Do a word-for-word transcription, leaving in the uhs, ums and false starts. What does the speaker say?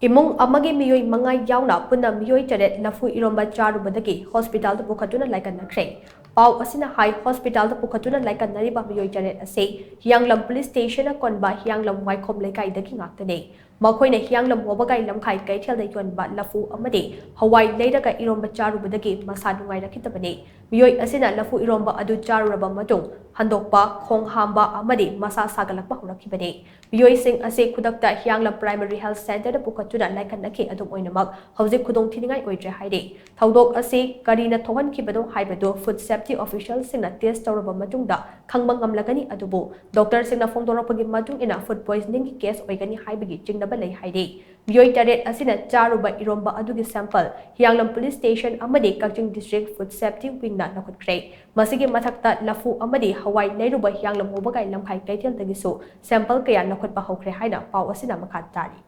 ꯏꯃꯨꯡ ꯑꯃꯒꯤ ꯃꯤꯑꯣꯏ ꯃꯉꯥ ꯌꯥꯎꯅ ꯄꯨꯟꯅ ꯃꯤꯑꯣꯏ ꯇꯔꯦꯠ ꯂꯐꯨ ꯏꯔꯣꯝꯕ ꯆꯥꯔꯨꯕꯗꯒꯤ ꯍꯣꯁꯄꯤꯇꯥꯜꯗ ꯄꯨꯈꯠꯇꯨꯅ ꯂꯥꯏꯀꯠꯅꯈ꯭ꯔꯦ꯫ ꯄꯥꯎ ꯑꯁꯤꯅ ꯍꯥꯏ, ꯍꯣꯁꯄꯤꯇꯥꯜꯗ ꯄꯨꯈꯠꯇꯨꯅ ꯂꯥꯏꯀꯠꯅꯔꯤꯕ ꯃꯤꯑꯣꯏ ꯇꯔꯦꯠ ꯑꯁꯤ ꯍꯤꯌꯥꯡꯂꯝ ꯄꯨꯂꯤꯁ ꯁ꯭ꯇꯦꯁꯟꯅ ꯀꯣꯟꯕ ꯍꯤꯌꯥꯡꯂꯝ ꯋꯥꯏꯈꯣꯝ ꯂꯩꯀꯥꯏꯗꯒꯤ ꯉꯥꯛꯇꯅꯤ꯫ ꯃꯈꯣꯏꯅ ꯍꯤꯌꯥꯡꯂꯝ ꯋꯥꯕꯒꯥꯏ ꯂꯝꯈꯥꯏ ꯀꯩꯊꯦꯜꯗ ꯌꯣꯟꯕ ꯂꯐꯨ ꯑꯃꯗꯤ ꯍꯋꯥꯏ ꯂꯩꯔꯒ ꯏꯔꯣꯝꯕ ꯆꯥꯔꯨꯕꯗꯒꯤ ꯃꯁꯥ ꯅꯨꯡꯉꯥꯏꯔꯛꯈꯤꯗꯕꯅꯤ꯫ ꯃꯤꯑꯣꯏ ꯑꯁꯤꯅ ꯂꯐꯨ ꯏꯔꯣꯝꯕ ꯑꯗꯨ ꯆꯥꯔꯨꯔꯕ ꯃꯇꯨꯡ ꯍꯟꯗꯣꯛꯄ, ꯈꯣꯡ ꯍꯥꯝꯕ ꯑꯃꯗꯤ ꯃꯁꯥ ꯁꯥꯒꯠꯂꯛꯄ ꯍꯧꯔꯛꯈꯤꯕꯅꯤ꯫ ꯃꯤꯑꯣꯏꯁꯤꯡ ꯑꯁꯤ ꯈꯨꯗꯛꯇ ꯍꯤꯌꯥꯡꯂꯝ ꯄ꯭ꯔꯥꯏꯃꯔꯤ ꯍꯦꯜꯊ ꯁꯦꯟꯇꯔꯗ ꯄꯨꯈꯠꯇꯨꯅ ꯂꯥꯏꯀꯠꯅꯈꯤ꯫ ꯑꯗꯨꯝ ꯑꯣꯏꯅꯃꯛ, ꯍꯧꯖꯤꯛ ꯈꯨꯗꯣꯡꯊꯤꯅꯤꯡꯉꯥꯏ ꯑꯣꯏꯗ꯭ꯔꯦ ꯍꯥꯏꯔꯤ꯫ ꯊꯧꯗꯣꯛ ꯑꯁꯤ ꯀꯔꯤꯅ ꯊꯣꯛꯍꯟꯈꯤꯕꯅꯣ ꯍꯥꯏꯕꯗꯨ ꯐꯨꯗ ꯁꯦꯐꯇꯤ ꯑꯣꯐꯤꯁꯤꯌꯦꯜꯁꯤꯡꯅ ꯇꯦꯁ ꯇꯧꯔꯕ ꯃꯇꯨꯡꯗ ꯈꯪꯕ ꯉꯝꯂꯒꯅꯤ꯫ ꯑꯗꯨꯕꯨ ꯗꯣꯛꯇꯔꯁꯤꯡꯅ ꯐꯣꯡꯗꯣꯔꯛꯄꯒꯤ ꯃꯇꯨꯡ ꯏꯟꯅ ꯐꯨꯗ ꯄꯣꯏꯖꯅꯤꯡꯒꯤ ꯀꯦꯁ ꯑꯣꯏꯒꯅꯤ ꯍꯥꯏꯕꯒꯤ ꯆꯤꯡꯅꯕ ꯂꯩ ꯍꯥꯏꯔꯤ꯫ ꯃꯤꯑꯣꯏ ꯇꯔꯦꯠ ꯑꯁꯤꯅ ꯆꯥꯔꯨꯕ ꯏꯔꯣꯝꯕ ꯑꯗꯨꯒꯤ ꯁꯦꯝꯄꯜ ꯍꯤꯌꯥꯡꯂꯝ ꯄꯨꯂꯤꯁ ꯁ꯭ꯇꯦꯁꯟ ꯑꯃꯗꯤ ꯀꯛꯆꯤꯡ ꯗꯤꯁꯇ꯭ꯔꯤꯛ ꯐꯨꯗ ꯁꯦꯐꯇꯤ ꯋꯤꯡꯅ ꯂꯧꯈꯠꯈ꯭ꯔꯦ꯫ ꯃꯁꯤꯒꯤ ꯃꯊꯛꯇ ꯂꯐꯨ ꯑꯃꯗꯤ ꯍꯋꯥꯏ ꯂꯩꯔꯨꯕ ꯍꯤꯌꯥꯡꯂꯝ ꯋꯥꯕꯒꯥꯏ ꯂꯝꯈꯥꯏ ꯀꯩꯊꯦꯜꯗꯒꯤꯁꯨ ꯁꯦꯝꯄꯜ ꯀꯌꯥ ꯂꯧꯈꯠꯄ ꯍꯧꯈ꯭ꯔꯦ ꯍꯥꯏꯅ ꯄꯥꯎ ꯑꯁꯤꯅ ꯃꯈꯥ ꯇꯥꯔꯤ꯫